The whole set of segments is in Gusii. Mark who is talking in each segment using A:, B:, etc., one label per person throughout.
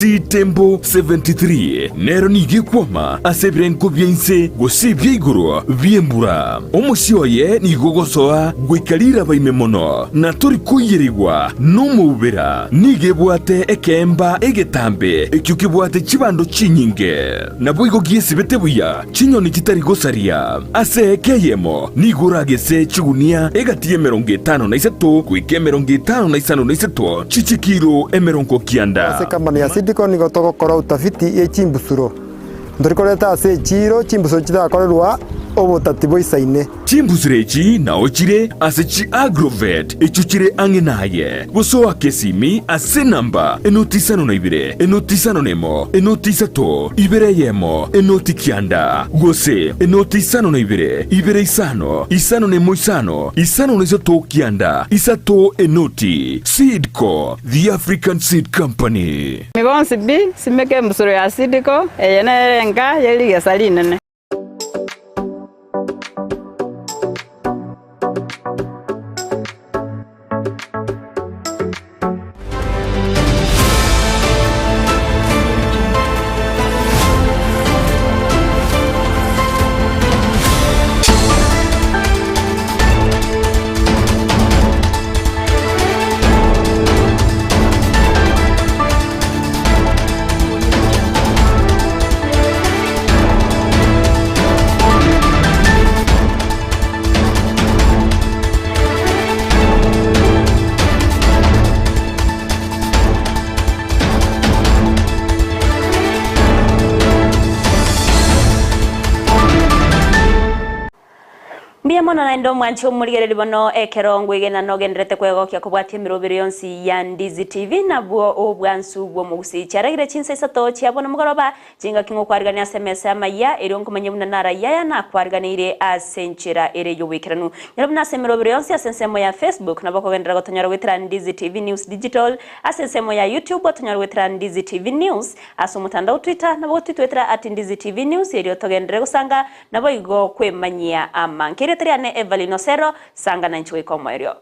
A: Tembo 73 nero nigo ekwama ase ebirengo bia inse gose ebia igoro bi'embura. Omosie oye nigo ogosoa goika riraba ime mono, na tori koiyerigwa nomoubera. Nigo ebwate ekeemba egetambe ekio kebwate chibando chinyinge. Naboigo giesibete buya chinyoni chitari gosaria. Ase eka eyemo nigo oragese chigunia egati y'emerongo etano na isato goika emerongo etano na isano na isato chi'chikilo emerongo kianda.
B: Ase ekampani ya Seedco nigo togokora utafiti ye chimbusuro. Ntori koreta ase echiiro chimbusuro chitakorerwa obotati boisaine.
A: Chimbusuro echi nao chire ase chi Agrovet echio chire ang'e naye. Gose oake esimi ase enamba enoti isano na ibere, enoti isano nemo, enoti isato, ibere eyemo, enoti kianda, gose enoti isano na ibere, ibere isano, isano nemo isano, isano na isato kianda, isato enoti. Seedco, the African Seed Company.
C: Inwe bonsi pi, simeka embusuro ya Seedco, eye nere enka ye rigesa rinene.
D: Mbuya mono naende omwanche omorigereria bono ekero ngwegena nogenderete kwegokia kobwatia emerobero yonsi ya Ndizi TV nabwo obwansu bw'omogusii. Chiaragire chinsa isato chia bono mogoroba Chingaki ngokwarigania ase emesa y'amayia, erio nkomanye buna narayia aya nakwariganeire ase enchera ere y'oboikeranu. Nyora buna ase emerobero yonsi ase ensemo ya Facebook, nabo okogenderera gotonyora goetera Ndizi TV News Digital, ase ensemo ya YouTube otonyore goetera Ndizi TV News, ase omotandao Twitter nabo gotwitwetera at Ndizi TV News erio togenderere gosanga naboigo kwemanyia amange. Erieta riane Evelyn Osero, sanga nainche goika omoerio.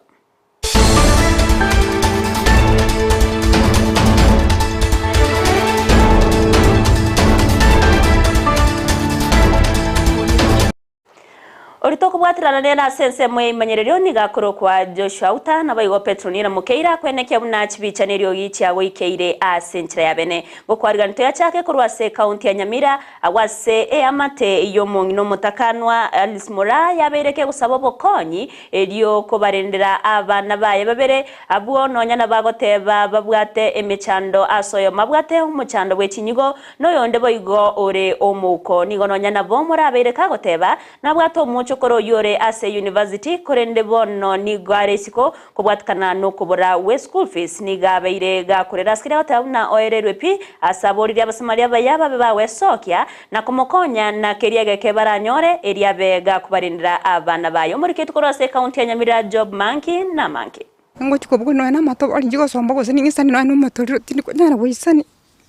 D: Oria tokobwaterana nere ase ensemo ya imanyererio nigo akorokwa Joshua Uta, naboigo Petronila Mokeira akwenekia buna chibicha neriogi chiagoikeire ase enchera ya bene. Gokwarigania toyachake korwa ase ekaunti ya Nyamira, Agwo ase eamate y'omong'ina omotakanwa Alice Moraa yabeire kegosaba obokonyi erio kobarendera abana baye babere, abwo nonya nabagoteba babwate emechando ase oyomo abwate omochando bwe chinyigo na oyonde boigo ore omouko. Nigo nonya nabo morabeire kagoteba nabwate omochokoro oyio ore ase university korende bono nigo are isiko Kobwatikana nokobora gwe school fees nigo abeire gakorera ase keria agoteba buna oererwe pi ase aboririe abasamaria abaya babe bagwesokia na komokonya na keria egeke baranyore erio abe gakobarendera abana baye. Omoriketi korwa ase ecounty ya Nyamira Job Manki na Manki.
E: Ngochia kobua nonya na amatobori nchigosomba gose ning'isane nonya na omotoriro tindi konyara goisani.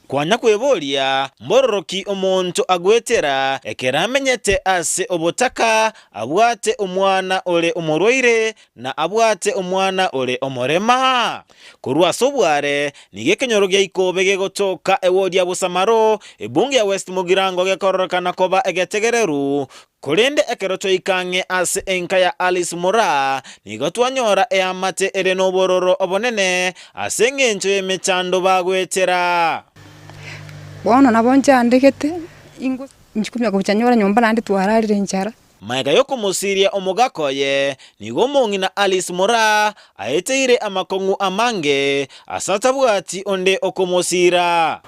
F: Kwanya kweboria, Mbororo ki omonto agwetera ekero amenyete ase obotaka, abwate omwana ore omorwaire, na abwate omwana ore omorema? Korwa ase obware, nigo ekenyoro gia Ikobe gegotoka ewodi ya Bosamaro, ebunge ya West Mugirango gekororekana koba egetegereru, Korende ekero twaika ang'e ase enka ya Alice Moraa, nigo twanyora eamate ere nobororo obonene ase engencho y'emechando bagoetera.
E: Bono nabo nchandegete, ingo nchikumia gocha nyora nyomba naende twararire enchara.
F: Magega y'okomosiria omogaka oye, nigo omong'ina Alice Moraa aeteire amakong'u amange ase atabwati onde okomosiira.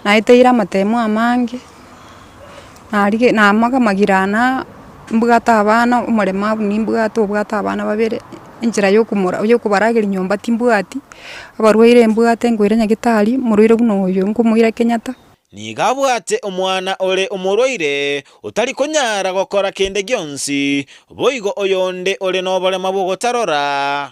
E: Naeteire amatemo amange, narige namaga amagirana mbwate abana, omoremabu nimbwate obwate abana babere, enchera yokomora yokobarageria nyomba timbwati, abarwaire mbwate nkoira nyagetari, omorwaire buna oyo nkomoira Kenyatta.
F: Nigo abwate omwana ore omorwaire, otari konyara gokora kende gionsi, boigo oyonde ore noborema bw'ogotarora.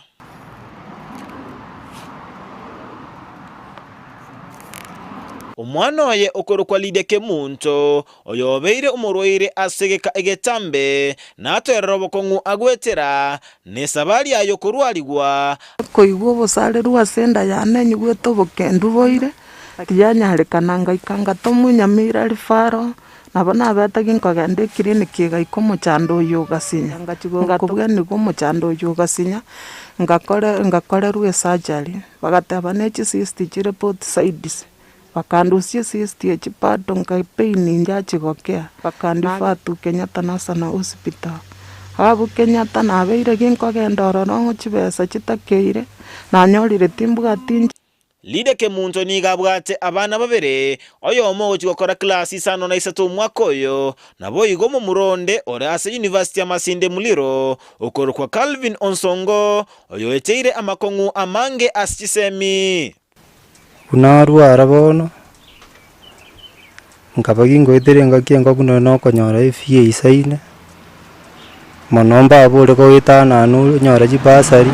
F: Omwana oye okorokwa Lidia Kemunto, oyobeire omorwaire ase egeka egetambe, natoerere obokong'u agwetera, nesabari aye y'okorwarigwa.
G: Koigwa obosareru ase enda yane nyigwete obokendu boire. Tiyanyarekana ngaika ngatomwa Nyamira referral, nabo nabete ginkogenda eclinic egaika omochando oyio ogasinya, ngakobwenigwa omochando oyio ogasinya, ngakore ngakorerwa esurgery, bagateba ne chicyst chire both sides, bakandusia ecyst echi bado nka pain nchachigokea, bakanrefer to Kenyatta National Hospital. Abwo Kenyatta nabeire ginkogenda ororo ng'o chibesa chitakeire, nanyorire timbwati inche.
F: Lydia Kemunto nigo abwate abana babere, oyomo ogochia gokora class isano na isato omwaka oyo, naboigo omomura onde ore ase University ya Masinde Muliro, okorokwa Calvin Onsongo, oyoeteire amakong'u amange ase chisemi.
H: Buna arwara bono, nkaba gingoetera engaki engoku nonye na okonyora efee eisaine, mono mbabore goetanana onyore chibasari.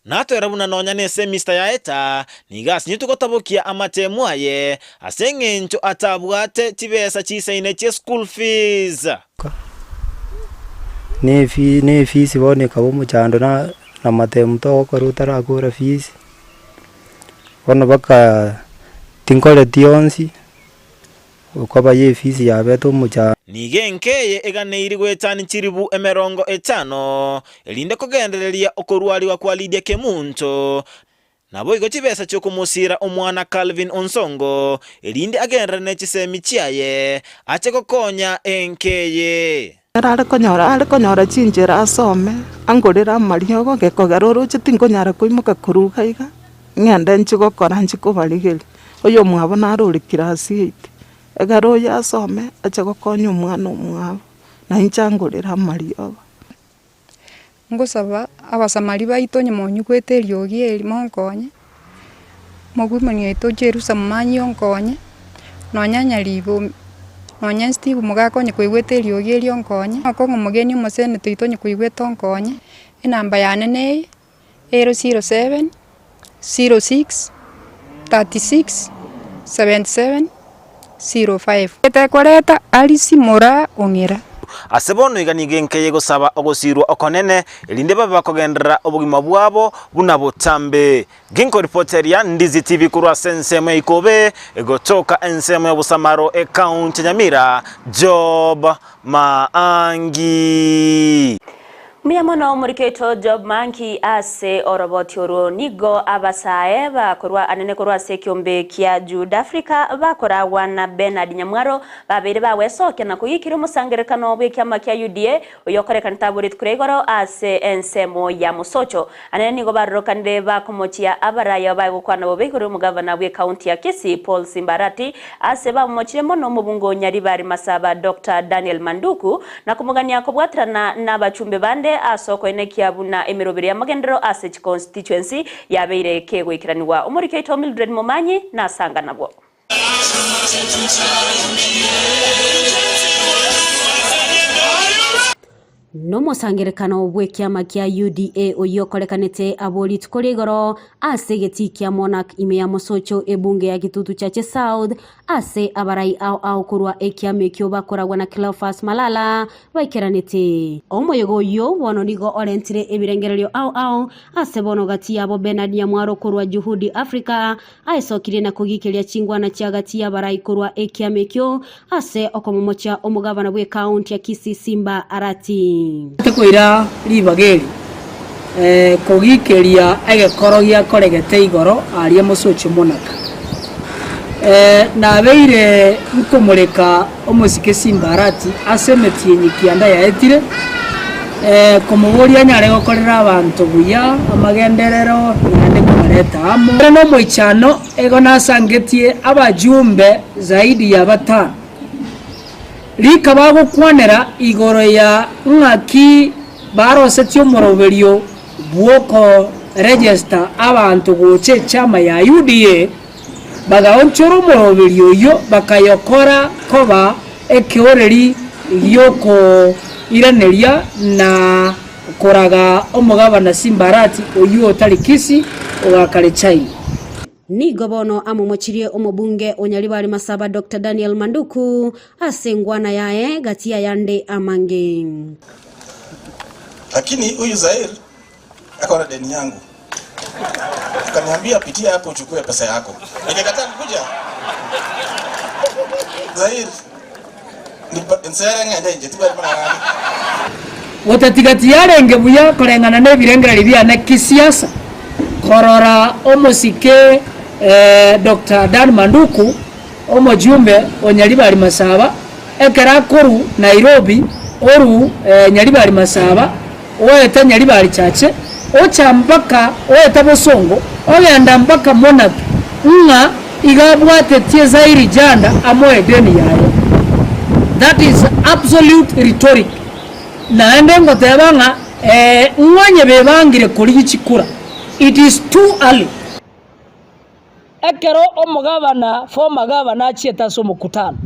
F: Natwera buna nonya nesemista yaeta, nigo asinyetwe gotabokia amatemu aye, ase engencho atabwate chibesa chisaine chie school fees.
H: Na efi na efisi bono ekaba omochando na na amatemu togokora otarakora fees, bono mpaka tinkoreti onsi, okoba ya efisi yabete omochando.
F: Nigo enka eye eganeiri goetania chiribu 50, erinde kogendereria okorwarigwa kwa Lydia Kemunto, Naboigo chibesa chi'okomosiira omwana Calvin Onsongo, erinde agenderere ne chisemi chiaye, ache gokonya enka eye.
G: Ere are konyora are konyora chinchera asome, angorere amariogo, gekogera oroche tinkonyara koimoka korwa iga iga, ng'ende nchie gokora nchie kobarigeria. Oyomwabo naro ore class eight, ekero oyo asome, ache gokonya omwana omwabo, na inche angorere amariogo.
E: Ngosaba abasamari baito onye monyigwete eriogi eri monkonye, omogwimani oito Jerusa momanyi onkonye, nonya Nyaribo nonya Steve mogaka onye koigwete eriogi eri onkonye, okong'u omogeni omoseneta oito onye koigwete onkonye, enamba yane neye, ero 07 06 36 77 05. Etekoreta Alice Moraa Ong'era.
F: Ase bono iga nigo enka eye egosaba ogosiirwa okonene, erinde babe bakogenderera obogima bwabo buna botambe. Ginkoripoteria Ndizi TV korwa ase ensemo ya Ikobe, egotoka ensemo ya Bosamaro, ekaunti ya Nyamira, Job Maangi.
D: Mbuya mono omoriki oito Job Manki ase oroboti orwo. Nigo abasae bakorwa anene korwa ase ekiombe kia Jude Africa bakoragwa na Bernard Nyamwaro babeire bagwesokia na koigikera omosangererekano bw'ekiama kia UDA oyokorekanete abwo rituko ria igoro ase ensemo ya Mosocho. Anene nigo barorokanire bakomochia abaraya baye gokwana bobe igoro y'omogavana bw'ecounty ya Kisii Paul Simba Arati ase bamomochire mono omobunge o Nyaribari Masaba Doctor Daniel Manduku na komogania kobwaterana nabachumbe bande ase okoenekia buna emeroberi y'amagenderero ase chiconstituency yabeire kegoikeranigwa. Omoriki oito Mildred Momanyi nasanga nabwo.
I: Nomosangererekano bw'ekiama kia UDA oyio okorekanete abwo rituko ria igoro ase egetii kia Monarch ime ya Mosocho ebunge ya Kitutu Chache South ase abarai ao ao korwa ekiama ekio bakoragwa na Cleophas Malala baikeranete. Omoyega oyio bono nigo orentire ebirengererio ao ao ase bono gati yabo Bernard Nyamwaro korwa Juhudi Africa aesokirie na kogikeria chingwana chia gati y'abarai korwa ekiama ekio ase okomomochia omogabana bw'ekaunti ya Kisii Simba Arati.
J: Tikoira ribaga eri kogikeria egekoro giakoregete igoro aria mosochie monaka. Nabeire nkomoreka omosike Simba Arati ase emetienyi kianda yaetire, komoboria anyare gokorera abanto buya, amagenderero, naende kobareta amo. Ere nomoichano, igo nasangetie abajumbe zaidi ya batano, rika bagokwanera igoro ya ng'aki barosetie omoroberio bw'okoregesta abanto gocha echama ya UDA, Bagaonchora omoroberio oyio, bakayokora koba ekeoreri gi'okoiraneria na koraga omogabana Simbarati oyio otari Kisi ogakare China.
I: Nigo bono amomochirie omobunge o Nyaribari Masaba Doctor Daniel Manduku ase engwana yaye gati y'ayande amange.
K: Lakini huyu Zair ako na deni yangu. Akaniambia pitia hapo uchukue pesa yako. Nikakataa kukuja. Zaire nsere ng'ende inche tibwati mang'ana ande.
J: Gotatiga tiyarenge buya koreng'ana nebirengererio biane kisiasa korora omosike Doctor Dan Manduku omojumbe o Nyaribari Masaba ekero akoru Nairobi oru Nyaribari Masaba oeta Nyaribari Chache ocha mpaka oeta Bosongo ogenda mpaka Monarch ng'a iga abwatetie Zairi Janda amoe edeni yaye. That is absolute rhetoric. Naende ngoteba ng'a ee ng'onye bebangire korigia chikura. It is too early. Ekero omogabana, former governor achiete ase omokutano,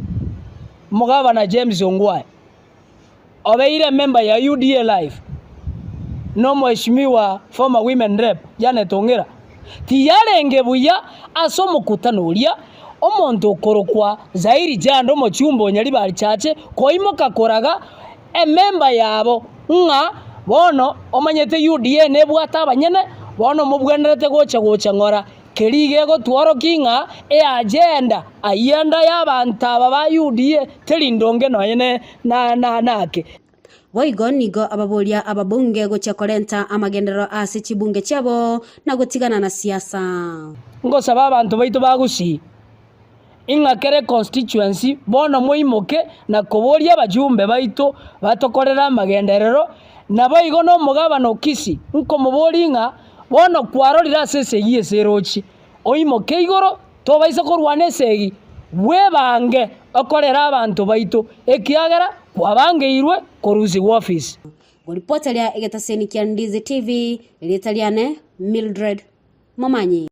J: omogabana James Ongwae, obeire emember ya UDA Life, na omweshimiwa former women rep Janet Ong'era, tiyarenge buya ase omokutano oria omonto okorokwa Zairi Janda omochumba o Nyaribari Chache koimoka koraga emember yabo ng'a bono omanyete UDA nebwate abanyene bono mobwenerete gocha gocha ng'ora Keria iga egotworokia ng'a eagenda ayio enda y'abanto aba ba UDA teri ndonge nonya nake.
I: Boigo nigo ababoria ababunge gochia korenta amagenderero ase chibunge chiabo na gotigana na siasa.
J: Ngosaba abanto baito ba Gusii, ing'a kera econstituency bono moimoke na koboria abajumbe baito batokorere amagenderero, naboigo nomogabana o Kisii nkomoboria ng'a Bono kwarorire ase esegi ase erochie, oimoke igoro, tobaisa korwana esegi, bwebange okorere abanto baito, ekiagera kwabangeirwe korusigwa ofisi.
I: Goripoteria egetaseni kia Ndizi TV, erieta riane Mildred Momanyi.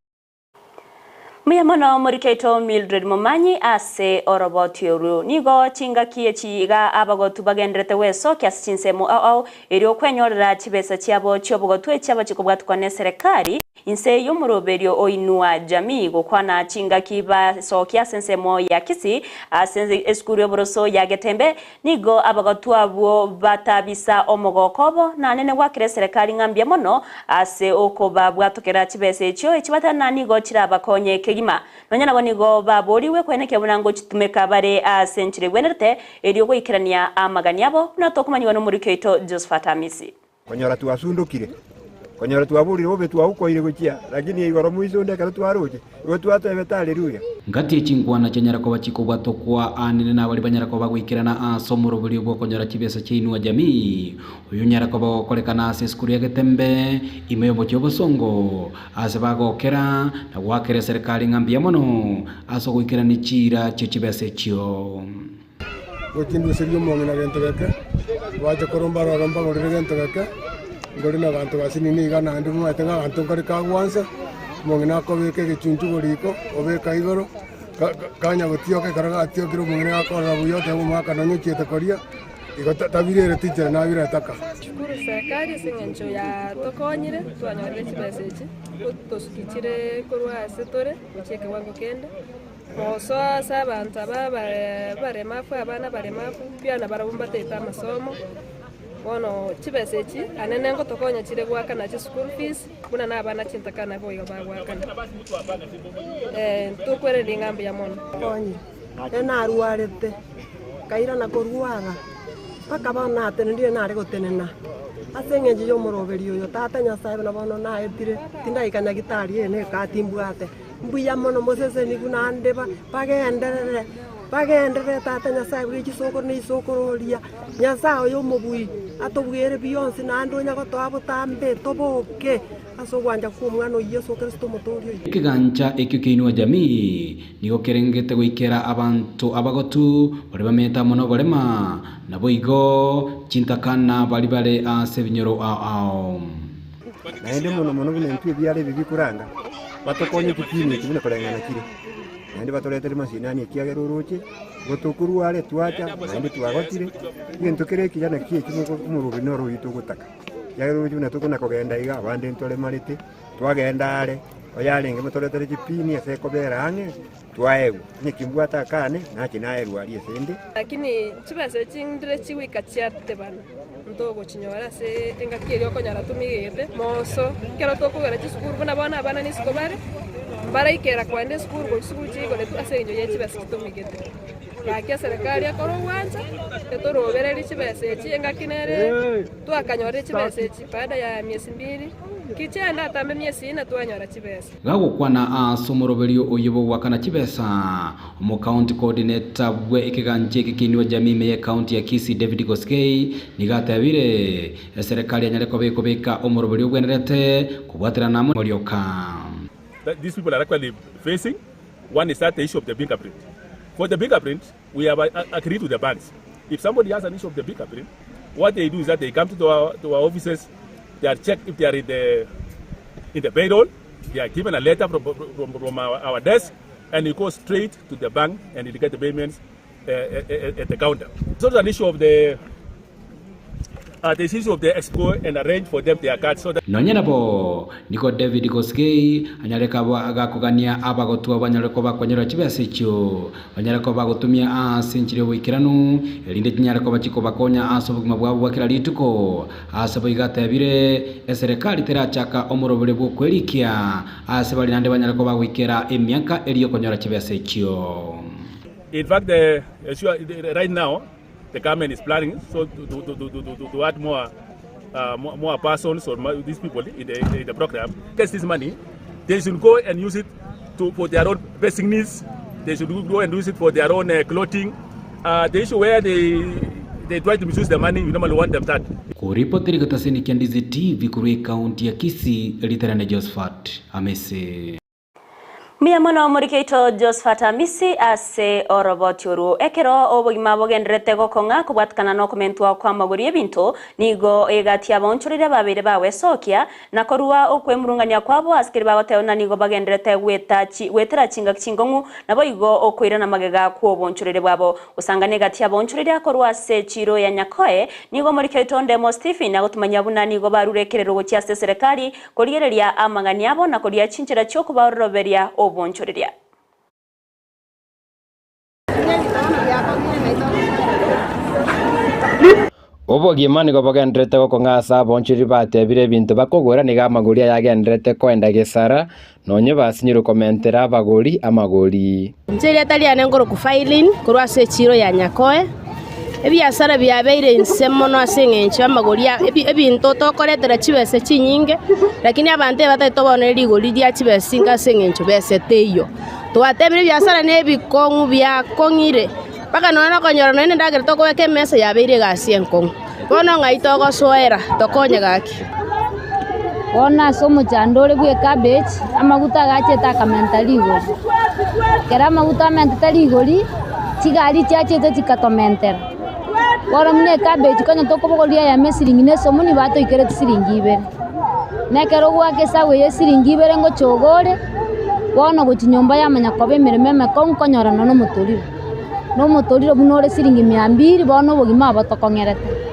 D: Mbuya mono omoriki oito Mildred Momanyi ase oroboti orwo. Nigo chingaki echi iga abagotu bagenderete gwesokia ase chinsemo ao ao erio kwenyorera chibesa chiabo chi'obogotu echiaba chikobwatukwa neserekari inse y'omoroberio o Inua Jamii gokwana chingaki basokia ase ensemo ya Kisii ase esukuru y'oboroso ya Getembe Nigo abagotu abwo batabisa omogoko obo, na nene gwakera eserekari ng'a mbuya mono ase okobabwatokera chibesa echio, echibatana nigo chirabakonye kegima. Nonya nabo nigo baborigwe koenekia buna ngochitumeka bare ase enchera egwenerete, erio goikerania amagani abo, buna tokomanyigwa nomoriki oito Josephat Amisi.
L: Konyora twasundokire, konyora twaborire bobe twaukoire gochia, lakini igoro moisonde ekero twaroche, igo twatebete Haleluya.
M: Ngati chinkwana chianyara koba chikobwatokwa anene nabaria banyara koba goikerana ase omoroberio bw'okonyora chibesa chia Inua Jamii, oyo onyara koba ogokorekana ase esukuru ya Getembe, ime y'omochie o'Bosongo, ase bagokera na goakera eserekari ng'a mbuya mono ase ogoikerania chiira chie chibesa echio.
N: Gochinduseria omong'ina gento geke, bache koromba aroro mbagorere gento geke, nkore na abanto basinini iga naende momanyete ng'a aganto nkare kagwansa, omong'ina akobeka egechunchugo riko, obeka igoro, ka- ka- kanya gotioka ekero gatiokire omong'ina gakorora buya oteba omogaka nonye ochiete koria, igo ta- tabirereti inchera nabire etaka.
O: Shukuru serikali ase eng'encho yatokonyire twanyorire chibesa echi, tosukichire korwa ase tore gochia ekewango kende. Mogosoa ase abanto aba abaremafu, abana abaremafu, mbuya nabarabwo mbatete amasomo. Bono chibesa echi anene ngotokonya chire goakana chischool fees, buna na abana chintakana boigo bagoakana. Tokwereria ng'a mbuya mono.
P: Konye, nere narwarete, nkairana korwara, mpaka bono natenenire nare gotenena, ase eng'encho y'omoroberi oyo Tata Nyasae buna bono naetire, tindaika nyagitari eye na ekati mbwate. Mbuya mono mosesenigwe naende bagenderere, bagenderere Tata Nyasae bwe chisokoro na chisokoro oria, Nyasae oyo omobui, atobuere bionsi naende onya gotoa botambe toboke ase ogwancha kw'Omwana o Yeso Kristo Omotoori oito.
M: Ekegancha ekio kiainwe jamii nigo kerengete goikera abanto abagotu baria bamenyete amo noborema, naboigo chintakana baria bare ase ebinyoro ao ao.
L: Naende mono mono buna intwe ebiara ebi bikoranga, batokonye chipini echi buna koreng'ana chire, naende batoretere masinani ekiagera oroche, gotokorwa are twacha, naende twagotire, egento kere ekiya naki eki moko omoroberi noro oyio togotaka. Ekiagera oroche buna tokona kogenda iga abande ntoremarete, twagenda are, oyarenge motoretere chipini ase ekobera ang'e, twaegwa, onye kimbwate akane, nache naerwa aria ase ende.
O: Lakini chibesa echi ndire chigoika chiatebana, ntogochinyora ase engaki eria okonyora tomigete moso. Ekero tokogenda chisukuru buna bono abana nisiko bare, mbaraikera kogenda esukuru gochia chisukuru chiigoretwe ase eng'encho ye chibesa chitomigete. Gaki eserekari ekore ogwancha, etorobererie chibesa echi engaki nere twakanyorire chibesa echi baada ya miezi mbili, ki chiaenda atambe miezi ine twanyora chibesa.
M: Gagokwana ase omoroberio oyio bw'ogoakana chibesa, Omocounty coordinator bwe ekegancha eke ki'Inua Jamii ime y'ecounty ya Kisii David Kosgei nigo atebire eserekari enyare koba ekobeka omoroberio obwenerete kobwaterana amo morioka.
Q: That these people are actually facing, one is that the issue of the fingerprint. For the fingerprint, we have agreed with the banks. If somebody has an issue of the fingerprint, what they do is that they come to our, to our offices, they are checked if they are in the, in the payroll, they are given a letter from, from, from our, our desk, and you go straight to the bank and you get the payments uh, at, at the counter. It's also an issue of the uh, the issue of the expo and arrange for them their cards so that
M: Nonya nabo, nigo David Kosgei anyare kaba agakogania abagotwa banyare koba konyora chibesa echio, banyare koba bagotumia ase enchera y'oboikeranu, erinde chinyare koba chikobakonya ase obogima bwabo bwa kera rituko. Ase boigo atebire, Eserekari terachaka omorobere bw'okwerikia Aase baria naende banyare koba goikera emiaka eria okonyora chibesa echio.
Q: In fact, the, sure, right now the government is planning so to, to, to, to, to, to add more, uh, more, more persons or more, these people in the, in the program. Get this money, they should go and use it to, for their own basic needs. They should go and use it for their own uh, clothing. Uh, the issue where they they try to misuse the money, we normally want them that.
M: Koripotera egetaseni kia Ndizi TV korwa ekaunti ya Kisii, Ritera Josephat Amisi.
D: Mbuya mono omoriki oito Josphat Amisi ase oroboti orwo. Ekero obogima bogendererete gokong'a kobwatikana nokomentwa kw'amagori y'ebinto, nigo egati y'abaonchoreria babeire bagwesokia Na korua okwemurungania kwabo ase keria bagoteba buna nigo bagendererete gweta chi gwetera chingaki chinkong'u, naboigo okoirana magega kw'obonchoreria bwabo. Gosangana egati y'abaonchoreria korwa ase chiiro ya Nyakoe, nigo omoriki oito Ondemo Stephen agotumanyia buna nigo barure ekerero gochia ase eserekari korigereria amang'ani abo na koria chinchera chi'okobaororoberia obonchoreria.
R: Obogima nigo bogendererete gokong'a ase abonchoreri batebire ebinto bakogora, nigo amagori aya agendererete koenda gesara, nonye basinyirwe komentera abagori amagori.
S: Inche erieta riane nkorokwa Failin, korwa ase echiiro ya Nyakoe. Ebiasara biabeire inse mono ase eng'encho y'amagori a ebinto tokoretera chibesa chinyinge, lakini abanto ebatari tobaonere rigori ria chibesa inga ase eng'encho besa teiyo. Twatebire ebiasara nebikong'u biakong'ire, mpaka nonya nokonyora nonya nendagera tokobeka emesa yabeire egasi enkong'u. Bono ng'ai togosoera? Tokonye gaki.
T: Bono ase omochando ore bw'ecabbage, amaguta agachete akamenta rigori. Ekero amaguta amentete rigori, chigari chiachete chikatomentera. Bono buna ecabbage konya tokobogoria eyemo esiringi na esomoni batoikeretie siringi ibere. Na ekero goaka esabu eye esiringi ibere ngocha ogore, bono gochia nyomba yamanya koba emeremo emekong'u konyorana na omotoriro. Na omotoriro buna ore siringi mia mbiri bono obogima obo tokong'erete.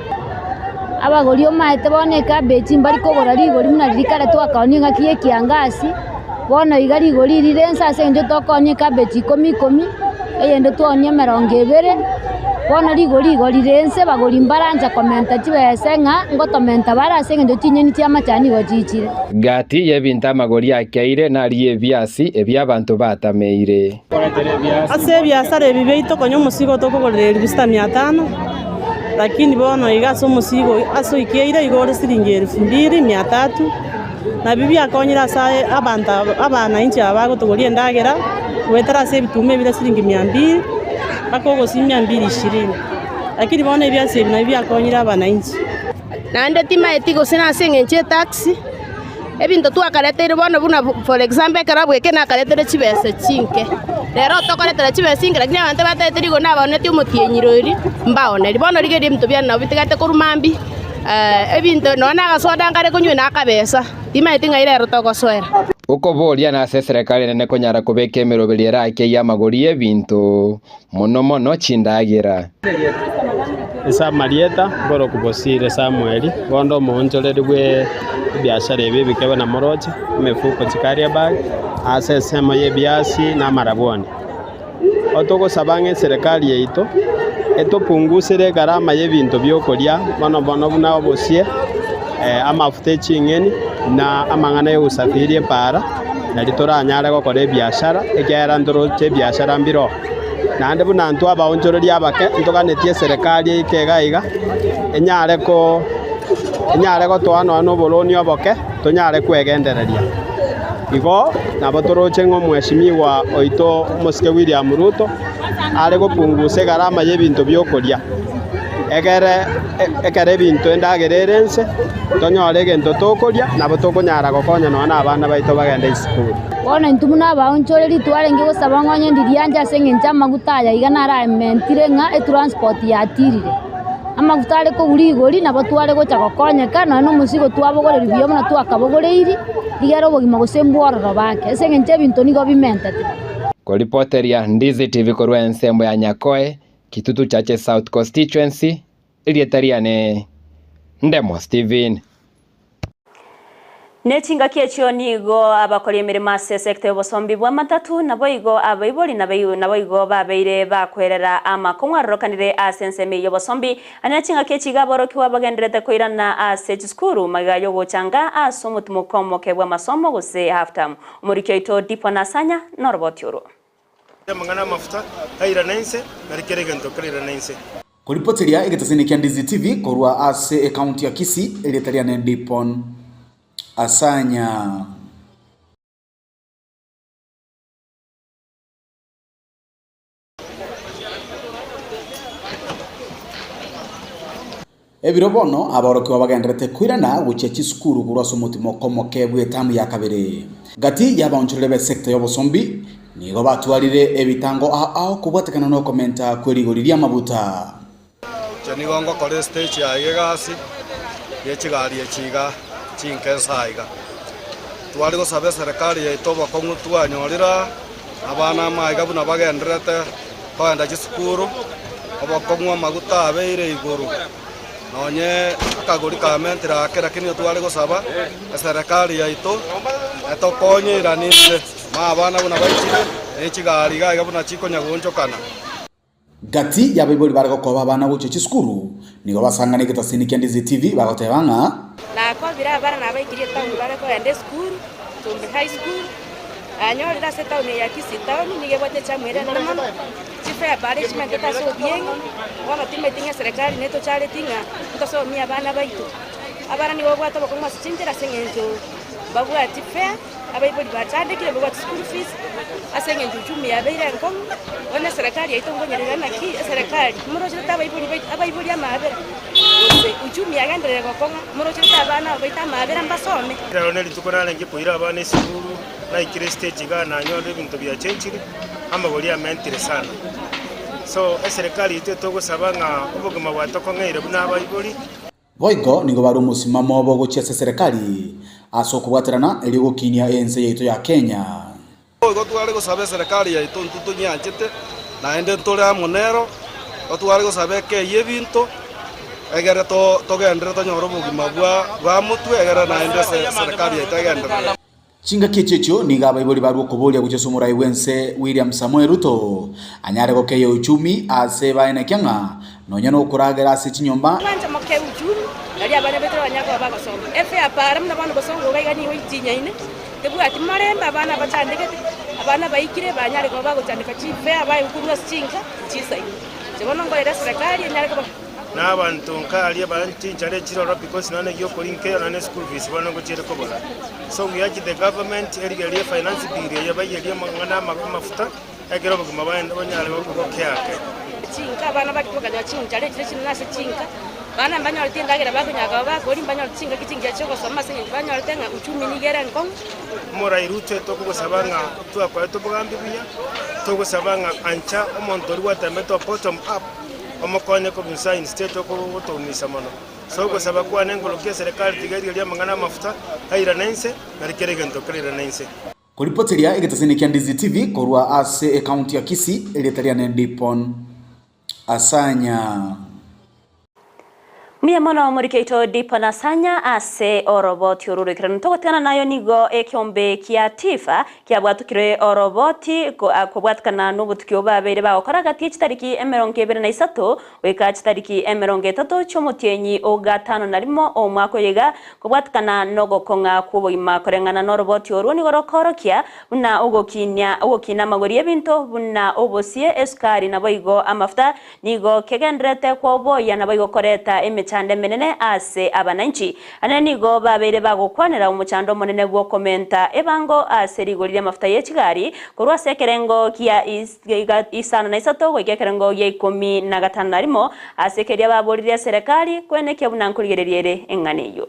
T: Abagori omaete bono ecabbage mbari kogora rigori buna riria kare twakaonia engaki ya ekiangasi, bono iga rigori rire inse ase eng'encho tokoonia ecabbage ikomi ikomi, eyende twaonia emerongo ebere, bono rigori igo rire inse bagori mbarancha komenta chibese ng'a ngotomenta bare ase eng'encho chinyeni chi'amachani igo chiichire.
R: Gati y'ebinto amagori akeire naria ebiasi ebi abanto batameire.
U: Ase ebiasara ebi biaito konya omosigo tokogorera elifu sita mia tano, lakini bono iga ase omosigo ase oikeire igo ore siringi elifu mbili mia tatu, nabio biakonyire ase abanto aba abananchi aba bagotogoria endagera, goetera ase ebituma ebire siringi mia mbili, mpaka ogosia mia mbili ishirini. Lakini bono ebiasi ebi nabio biakonyire abananchi.
S: Naende timaeti gose nase engencho y'etaxi, ebinto twakareteire bono buna for example ekero abweke nakaretere chibesa chinke, rero tokoretera chibesa chinke lakini abanto batagete rigori nabaonetie omotienyi rori mbaonerie. Bono rigereria ebinto biane nabo bitigate korwa mambia, ebinto nonya na agasoda nkare konywa na akabesa, timaeti ng'ai rero togosoera.
R: Okoboria nase eserekari enene konyara kobeka emeroberio erake y'amagori y'ebinto, mono mono chindagera.
V: Ase amarieta nkorokwa Bosire Samweli, bondo omoonchoreri bwe ebiashara ebi ebike buna moroche, emefuko chikaria bag, ase ensemo y'ebiasi na amarabwoni. Otogosaba ng'a eserekari yaito etopungusere egarama y'ebinto bi'okoria mono mono buna obosie, amafuta e ching'eni, na amang'ana y'ogosafiri epaara, nario toranyare gokora ebiashara, ekiagera ntoroche ebiashara mbiroo. Naende buna intwe abaonchoreria abake ntoganetie eserekari eike iga iga, enyare ko enyare gotoa nonya na oboroni oboke, tonyare kwegendereria. Igo nabo toroche ng'a omweshimiwa oito omosike William Ruto are gopungusa egarama y'ebinto bi'okoria, egere ekero ebinto endagera ere inse, tonyore egento tokoria, nabo tokonyara gokonya nonya na abana baito bagende isukuru.
T: Bono intwe buna abaonchoreri twarenge gosaba ng'a onye ndirianche ase engencho amaguta aya iga naramentire ng'a etransport yatirire. Amaguta are kogwa rigori nabo tware gocha gokonyeka nonya na omosigo twabogoreria buya buna twakabogoreirie, rigere obogima gose mbwororo bake ase eng'encho ebinto nigo bimentete.
R: Koripoteria Ndizi TV korwa ensemo ya Nyakoe, Kitutu Chache South Constituency, erieta riane Ndemo Stephen.
D: Ne chingaki echio nigo abakori emeremo ase esekta y'obosombi bw'amatatu, naboigo abaibori naboigo babeire bakwerera amakong'u arorokanire ase ensemo eyio y'obosombi. Ane ne chingaki echi iga aborokigwa bagendererete koirana ase chisukuru magega y'ogochanga ase omotimoko omoke bw'amasomo gose half term. Omoriki oito Dipo Nasanya noroboti orwo.
A: Amang'ana 'amafuta airana inse, nari kera egento kerairane inse.
B: Koripoteria egetaseni kia Ndizi TV korwa ase ekaunti ya Kisii, erieta riane Dipon Asanya. Ebiro bono aborokigwa bagendererete koirana gochia chisukuru korwa ase omotimoko omoke bw'etamu ya kabere. Gati y'abaonchoreri b'esecta y'obosombi nigo batwarire ebitango ao ao kobwatekana nokomenta kwe rigori ri'amabuta.
W: Inche nigo ngokora estage yaye egasi ye chigari echi iga chinke nsa iga. Tware gosaba eserekari yaito obokong'u twanyorire aa, abana amo aiga buna bagendererete kogenda chisukuru, obokong'u amaguta abeire igoro, nonye akagori kamentire ake lakini tware gosaba eserekari yaito etokonye irani inse, ma abana buna baichire ne chigari iga iga buna chikonya goonchokana.
B: Gati y'abaibori bare gokoba abana gochia chisukuru nigo basangana egetasini kia Ndizi TV bagoteba ng'a.
X: Nakobire abana nabaikirie etaoni bare kogenda esukuru, Tumbi High School, Anyorire ase etaoni eye ya Kisii Town nigo ebwate echamu ere enene mono, chifare bare chimentete ase obieng'e, bono timaeti ng'a eserekari netochareti ng'a ntosomie abana baito. Abana nigo babwate obokong'u ase chinchera ase eng'encho mbabwati fare, abaibori bachandekire mbabwati school fees, ase eng'encho uchumi yabeire enkong'u, bono eserekari yaito nkonyerera naki eserekari morocherete abaibori baito abaibori amabera gose uchumi yagenderere gokong'a morocherete abana aba baito amabera mbasome.
A: Rero nerituko narenge koira abana esukuru. Naikire estage igaa nanyorire ebinto biachenchire, amagori amentire sana. So eserekari yaito etogosaba ng'a obogima bwatokong'eire buna abaibori.
B: Boigo nigo bare omosimamo obo gochia ase eserekari ase okobwaterana erio gokinia ense yaito ya Kenya.
W: Boigo tware gosaba eserekari yaito intwe tonyianchete, naende ntore amo nero, totware gosaba ekeyia ebinto, egere togenderere tonyore obogima bwa motwe, egere naende eserekari yaito egenderere.
B: Chingaki echio echio nigo abaibori barua okoboria gochia ase omorai bw'ense William Samoei Ruto anyare gokeia uchumi ase baenekia ng'a nonya nokoragera ase chinyomba.
X: Mwanche moke uchumi, nario abana baito banyare koba bagosoma. Efe ya para buna bono bosongo iga iga nigo ichinyaine, tebwati morembe, abana bachandegete, abana baikire banyare koba bagochandeka chifare baye korwa ase chinka chisaine. Inche bono nkorera eserekari enyare koba.
A: Na abanto nkaria banchinchare chiroro because nonya egiokori nkeiyo nonya ne school fees bono ngochiere kobora. So we urge the government erigererie finance bill eye baiyerie amang'ana amafuta ekero obogima bwaye bonyare gokea ake.
X: Chinka abana baria bakanyora chinchara echire chinene ase chinka, abana mbanyoreti endagera bakonyara koba bakoria, mbanyoreti chingaki chingiya chiogosoma ase eng'encho banyorete ng'a uchumi nigo ere enkong'u.
A: Omorai Ruto tokogosaba ng'a twakorete obogambi buya, togosaba ng'a ancha omonto oria gwatembete o bottom up omokonye kobisa instead ogotoumisa mono. So ogosaba kwane ngorokia eserekari tiga erigererie amang'ana amafuta airane inse nari kera egento kerairane inse.
B: Koripoteria egetasini kia Ndizi TV korwa ase ekaunti ya Kisii, erieta riane Dipon Asanya.
D: Mbuya mono omoriki oito Dipo Nasanya ase oroboti oru roikeranu. Togotigana nayo nigo ekeombe kia Tifa kiabwatukire oroboti kobwatikana nobotuki obo babeire bagokora gati ye chitariki 23 goika chitariki 30 chi'omotienyi o gatano na rimo omwaka oyo iga kobwatikana nogokong'a kw'obogima koreng'ana noroboti orwo nigo rokoorokia buna ogokinia ogokina amagori y'ebinto buna obosie, esukari naboigo amafuta Nigo kegendererete kwoboyia naboigo koreta emechando emenene ase abananchi. Anene nigo babeire bagokwanera omochando omonene bw'okomenta ebango ase rigori ri'amafuta ye chigari korwa ase ekerengo gia 53 goika ekerengo gia 51 ase keria baboririe eserekari kwenekia buna nkorigereria ere eng'ana eyio.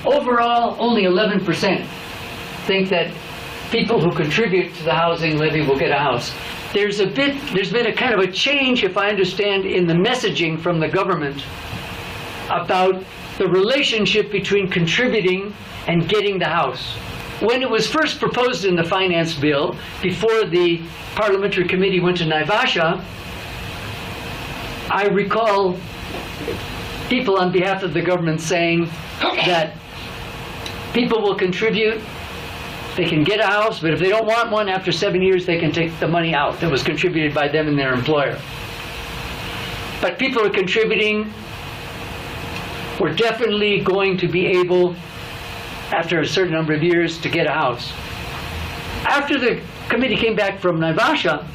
C: Overall, only 11% think that people who contribute to the housing levy will get a house. There's a bit, there's been a kind of a change, if I understand, in the messaging from the government about the relationship between contributing and getting the house. When it was first proposed in the finance bill, before the parliamentary committee went to Naivasha, I recall people on behalf of the government saying that people will contribute, they can get a house, but if they don't want one after seven years, they can take the money out that was contributed by them and their employer. But people are contributing, we're definitely going to be able, after a certain number of years, to get a house. After the committee came back from Naivasha,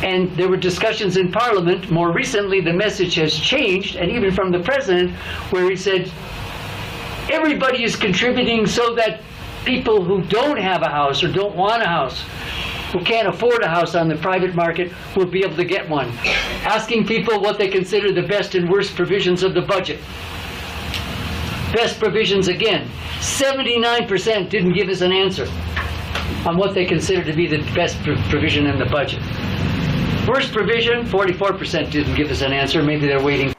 C: and there were discussions in Parliament. More recently, the message has changed, and even from the president, where he said, everybody is contributing so that people who don't have a house or don't want a house, who can't afford a house on the private market, will be able to get one. Asking people what they consider the best and worst provisions of the budget. Best provisions again, 79% didn't give us an answer on what they consider to be the best provision in the budget. Worst provision, 44% didn't give us an answer. Maybe they're waiting.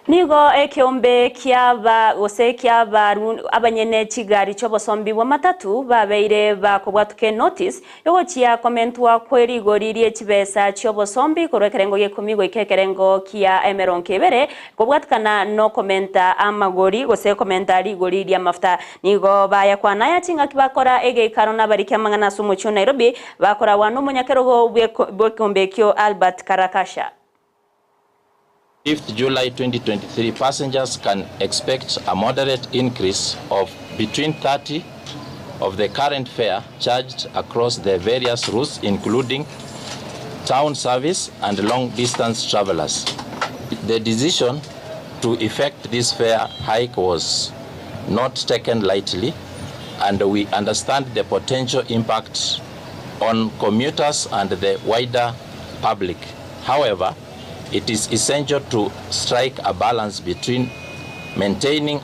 D: Nigo ekeombe kiaba gose ki'abaru abanyene chigari chi'obosombi bw'amatatu babeire bakobwatuka enotice yogochia komentwa kwe rigori rie chibesa chi'obosombi korwa ekerengo gi'ekomi goika ekerengo kia 20 kobwatikana nokomenta amagori gose komenta rigori ri'amafuta. Nigo bayakwana aya chingaki bakora egeikaro nabariki amang'ana ase omochie o Nairobi bakoragwa nomonyakerogo bw'ekeombe ekio Albert Karakasha.
E: 5th July 2023, passengers can expect a moderate increase of between 30 of the current fare charged across the various routes, including town service and long distance travelers. The decision to effect this fare hike was not taken lightly, and we understand the potential impact on commuters and the wider public. However, it is essential to strike a balance between maintaining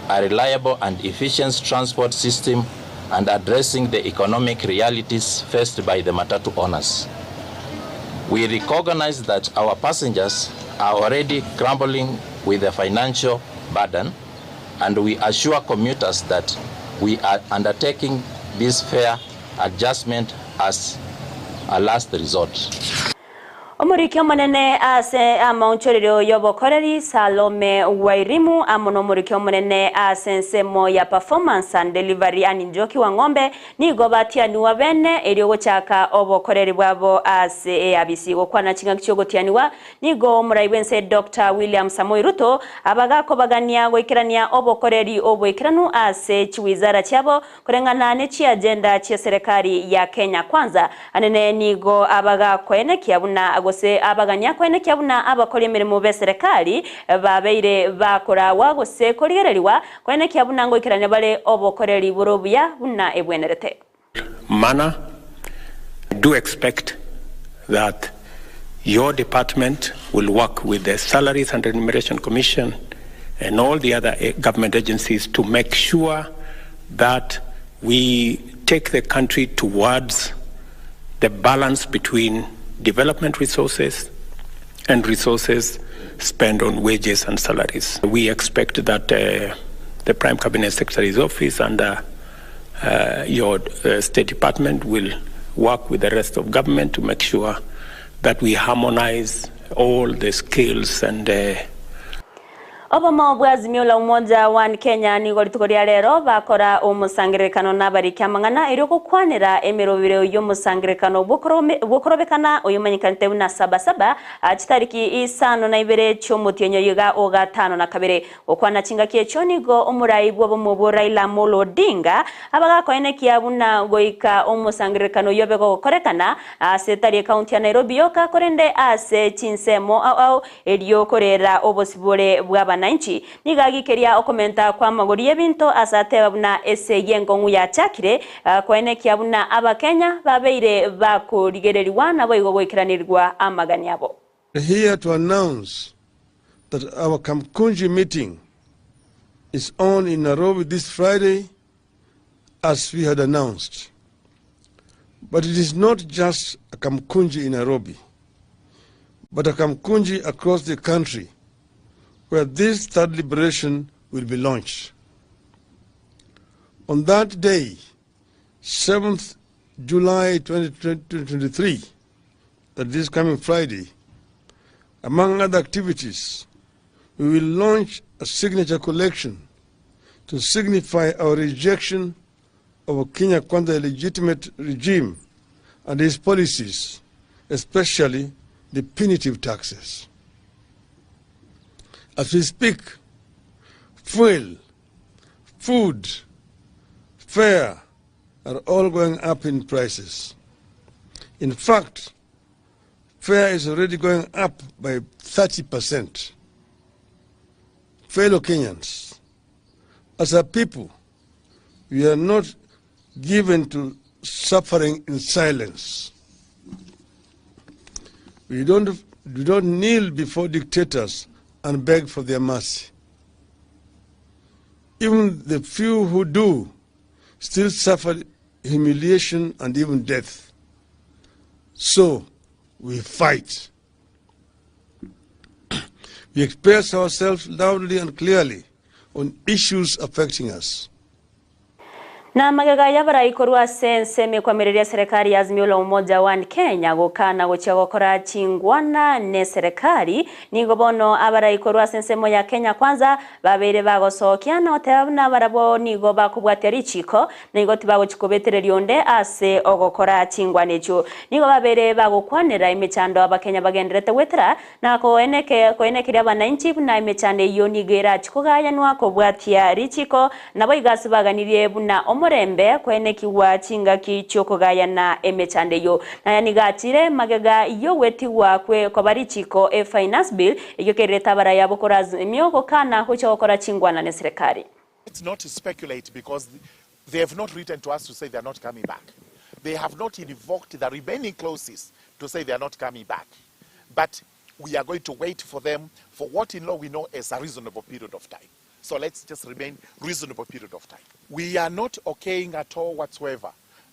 E: a reliable and efficient transport system and addressing the economic realities faced by the matatu owners. We recognize that our passengers are already crumbling with the financial burden, and we assure commuters that we are undertaking this fare adjustment as a last resort.
D: Omoriki omonene ase amaonchorerio y'obokoreri Salome Wairimu amo nomoriki omonene ase ensemo ya Performance and Delivery Ann Njoki Wang'ombe nigo batianiwa bene erio gochaka obokoreri bwabo ase eabisi. Gokwana ching'aki chiogotianiwa nigo omorai bwense Doctor William Samoei Ruto abagakobagania goikerania obokoreri oboikeranu ase chiwizara chiabo Koreng'ana ne chiagenda chi'eserekari ya Kenya Kwanza, anene nigo abagakoenekia buna gose abagania koenekia buna abakori emeremo b'eserekari babeire bakoraagwa gose korigererigwa koenekia buna ngoikerania bare obokoreri bore obuya buna ebwenerete.
G: Manner, I do expect that your department will work with the Salaries and Remuneration Commission and all the other eh, government agencies to make sure that we take the country towards the balance between development resources and resources spent on wages and salaries. We expect that uh, the Prime Cabinet Secretary's office and uh, uh, your uh, State Department will work with the rest of government to make sure that we harmonize all the skills and
D: Obomo bwa Azimio la Umoja One Kenya nigo rituko ria rero bakora omosangererekano nabariki amang'ana erio gokwanera emerobero y'omosangererekano bw'okorobekana oyomanyekanete buna Saba Saba chitariki isano na ibere chi'omotienyi oyo o gatano na kabere. Gokwana chingaki echio nigo omorai bw'obomo obwo Raila Amolo Odinga abagakoenekia buna goika omosangererekano oyio obe gogokorekana ase tari ekaunti ya Nairobi yoka korende ase chinsemo ao ao erio korera obosibore bw'abananchi. Nigo agikeria okomenta kw'amagori y'ebinto ase ateba buna esegi enkong'u yachakire koenekia buna Abakenya babeire bakorigererigwa naboigo goikeranirigwa amagani abo.
F: Here to announce that our Kamkunji meeting is on in Nairobi this Friday as we had announced. But it is not just a Kamkunji in Nairobi, but a Kamkunji across the country where this third liberation will be launched. On that day, 7th July 2023, that is coming Friday, among other activities, we will launch a signature collection to signify our rejection of Kenya Kwanza illegitimate regime and its policies, especially the punitive taxes. As we speak, fuel, food, fare are all going up in prices. In fact, fare is already going up by 30%. Fellow Kenyans, as a people, we are not given to suffering in silence. We don't, we don't kneel before dictators and beg for their mercy. Even the few who do still suffer humiliation and even death. So we fight. We express ourselves loudly and clearly on issues affecting us.
D: Na magega y'abarai korwa ase ensemo ekwamereria serikali ya Azimio la Umoja One Kenya gokana gochia gokora chingwana ne serikali nigo bono abarai korwa ase ensemo ya Kenya Kwanza babeire bagosokia na oteba buna barabwo nigo bakobwatia richiko nigo tibagochi kobetereria onde ase ogokora chingwana echio. Nigo babeire bagokwanera emechando abakenya bagenderete gwetera na koeneke koenekeria abananchi buna emechando eyio nigo erachi kogayanwa kobwatia richiko nabo igasi baganirie buna omorembe kwenekiwa chingaki chiokogayana emechando eyo. Naya nigachire magega yogwetigwa kwe koba richiko e finance bill eyio kererete abarai abo kora Azimio gokana gochia gokora chingwana ne serikali.
H: Let's not speculate because they have not written to us to say they are not coming back. They have not invoked the remaining clauses to say they are not coming back. But we are going to wait for them for what in law we know as a reasonable period of time. So let's just remain reasonable period of time. We are not okaying at all whatsoever.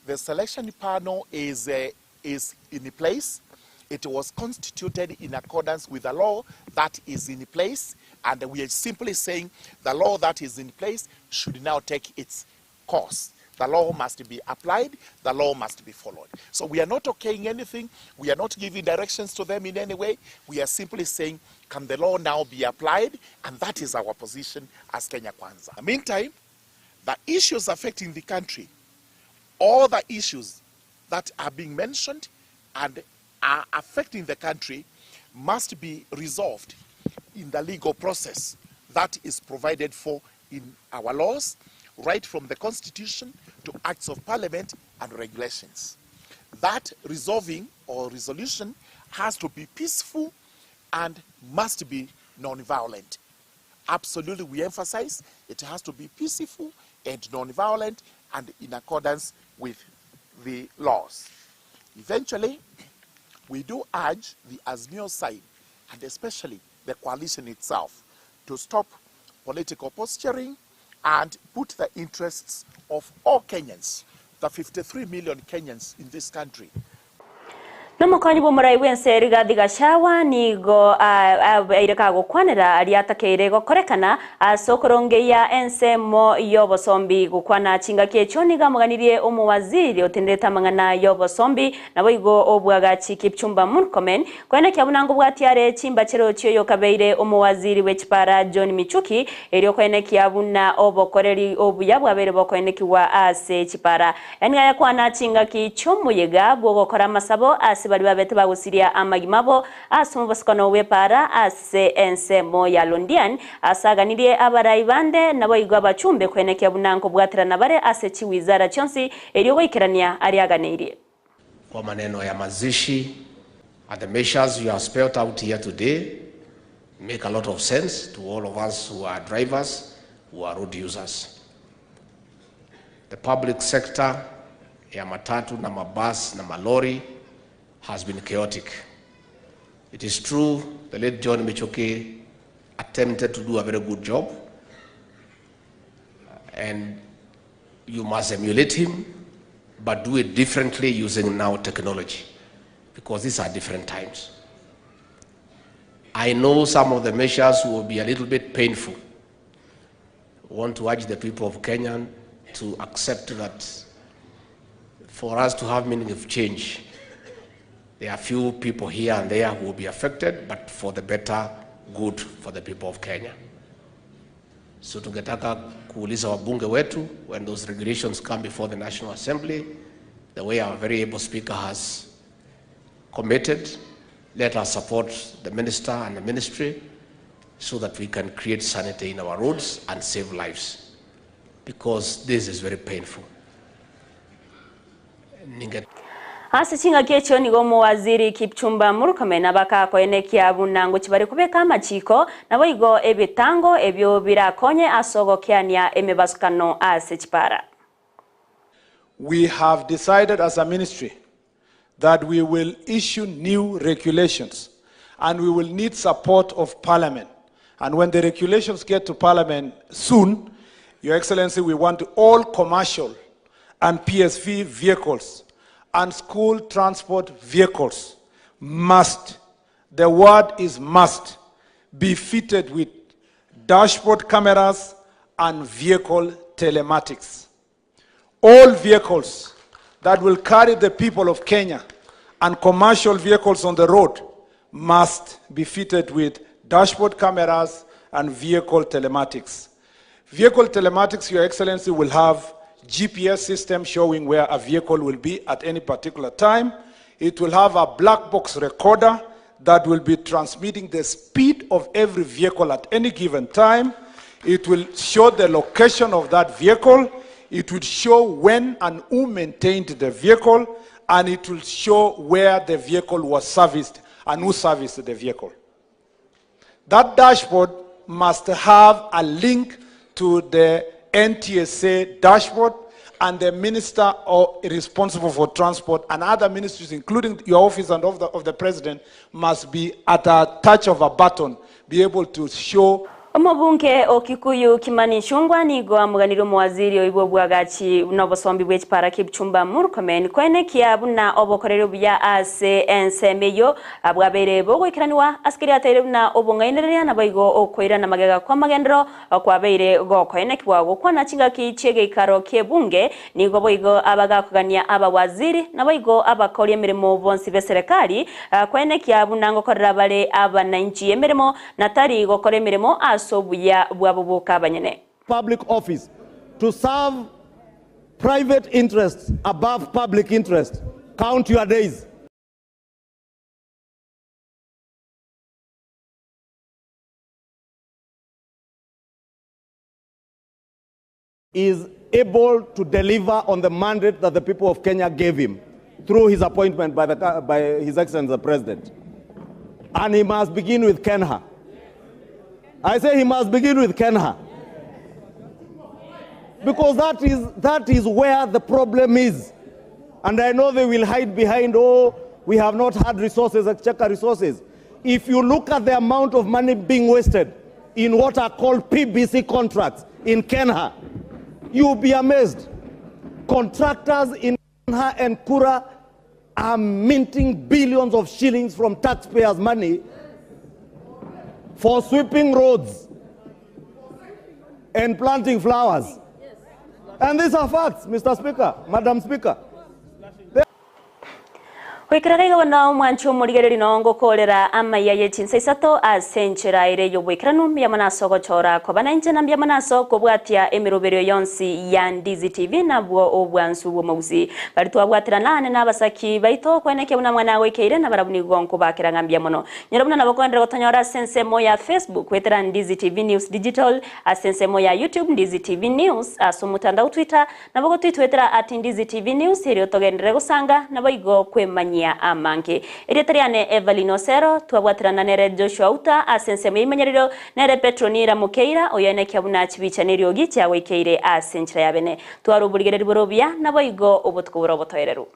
H: The selection panel is in place. It was constituted in accordance with the law that is in place, and we are simply saying the law that is in place should now take its course. The law must be applied, the law must be followed. So we are not okaying anything, we are not giving directions to them in any way. We are simply saying, can the law now be applied? And that is our position as Kenya Kwanza. In the meantime, the issues affecting the country, all the issues that are being mentioned and are affecting the country must be resolved in the legal process that is provided for in our laws, right from the Constitution to acts of parliament and regulations. That resolving or resolution has to be peaceful and must be non-violent. Absolutely, we emphasize it has to be peaceful and non-violent and in accordance with the laws. Eventually, we do urge the Azimio side, and especially the coalition itself, to stop political posturing and put the interests of all Kenyans, the 53 million Kenyans in this country.
D: Nomokonyi bw'omorai bw'ense Rigathi Gachagua nigo abeire kagokwanera aria atakeire gokorekana ase okorongeyia ensemo y'obosombi. Gokwana chingaki echio nigo amoganirie omowaziri otenderete amang'ana y'obosombi naboigo obwagachi Kipchumba Murkomen koenekia buna ngobwatia are chimbachero chi'oyokabeire omowaziri bw'echipara John Michuki erio koenekia buna obokoreri obuya bwabeire bokoenekigwa ase chipara. Nigo ayakwana chingaki chi'omoyega bw'ogokora amasabo ase baria babete bagosiria amagima abo ase omobosokano bw'epaara ase ensemo ya Londian, ase aganirie abarai bande naboigo abachumbe koenekia buna nkobwaterana bare ase chiwizara chionsi erio goikerania aria aganeirie.
I: Kwa maneno ya mazishi and the measures you have spelt out here today make a lot of sense to all of us who are drivers, who are road users. The public sector ya matatu na mabasi na malori has been chaotic. It is true the late John Michuki attempted to do a very good job and you must emulate him but do it differently using now technology because these are different times. I know some of the measures will be a little bit painful. I want to urge the people of Kenya to accept that for us to have meaningful change, there are few people here and there who will be affected, but for the better good for the people of Kenya. So tungetaka kuuliza wabunge wetu when those regulations come before the National Assembly, the way our very able speaker has committed, let us support the minister and the ministry so that we can create sanity in our roads and save lives because this is very painful. Ninge
D: Ase chingaki echio nigo omowaziri Kipchumba Murkomen abakakoenekia buna ngochi bare kobeka amachiko naboigo ebitango ebio birakonye ase ogokeania emebasukano ase chipara.
J: We have decided as a ministry that we will issue new regulations and we will need support of Parliament. And when the regulations get to Parliament soon, Your Excellency, we want all commercial and PSV vehicles and school transport vehicles must, the word is must, be fitted with dashboard cameras and vehicle telematics. All vehicles that will carry the people of Kenya and commercial vehicles on the road must be fitted with dashboard cameras and vehicle telematics. Vehicle telematics, Your Excellency, will have GPS system showing where a vehicle will be at any particular time. It will have a black box recorder that will be transmitting the speed of every vehicle at any given time. It will show the location of that vehicle. It will show when and who maintained the vehicle, and it will show where the vehicle was serviced and who serviced the vehicle. That dashboard must have a link to the NTSA dashboard and the minister or responsible for transport and other ministries, including your office and of the, of the president, must be at a touch of a button, be able to show
D: Omobunge o Kikuyu Kimani Ichung'wa nigo amoganire omowaziri oibwe obwagachi na obosombi bwe chipara Kipchumba Murkomen koenekia buna obokoreri obuya ase ensemo eyio bwabeire bogoikeraniwa ase keria ateire buna obong'ainereria naboigo okoirana magega kw'amagenderero kwabeire gokoenekigwa gokwana chingaki chi'egeikaro ki'ebunge nigo boigo abagakogania abawaziri naboigo abakori emeremo bonsi b'eserekari koenekia buna ngokorera bare abanainchi emeremo na tari gokora emeremo ase obuya bwabo boka abanyene.
K: Public office to serve private interests above public interest. Count your days. Is able to deliver on the mandate that the people of Kenya gave him through his appointment by, the, by His Excellency the President. And he must begin with Kenha. I say he must begin with Kenha. Because that is, that is where the problem is. And I know they will hide behind, oh, we have not had resources, exchequer resources. If you look at the amount of money being wasted in what are called PBC contracts in Kenha, you'll be amazed. Contractors in Kenha and Kura are minting billions of shillings from taxpayers' money for sweeping roads and planting flowers. And these are facts, Mr. Speaker, Madam Speaker.
D: Goikera gaiga bono omwanchi omorigereri noo ngokoorera amaiya ye chinsa isato ase enchera ere y'oboikeranu, mbuya mono ase ogochora koba nainche na mbuya mono ase okobwatia emeroberio yonsi ya Ndizi TV nabwo obwansu bw'omogusii. Baria twabwaterana ane nabasaki baito okwenekia buna mwana agoikeire nabarabwo nigo nkobakera ng'a mbuya mono. Nyora buna nabo koenderera gotonyora ase ensemo ya Facebook goetera Ndizi TV News Digital, ase ensemo ya YouTube Ndizi TV News, ase omotandao Twitter Nabo gotwitwetera at Ndizi TV News erio togenderere gosanga naboigo kwemanyia amange. Erieta riane Evelyn Osero, twabwaterana nere Joshua Outa ase ensemo y'eimenyererio, nere Petronira Mokeira oyoenekia buna chibicha neriogi chiagoikeire ase enchera ya bene. Tware oborigereri bore obuya naboigo obotuko bore obotoereru.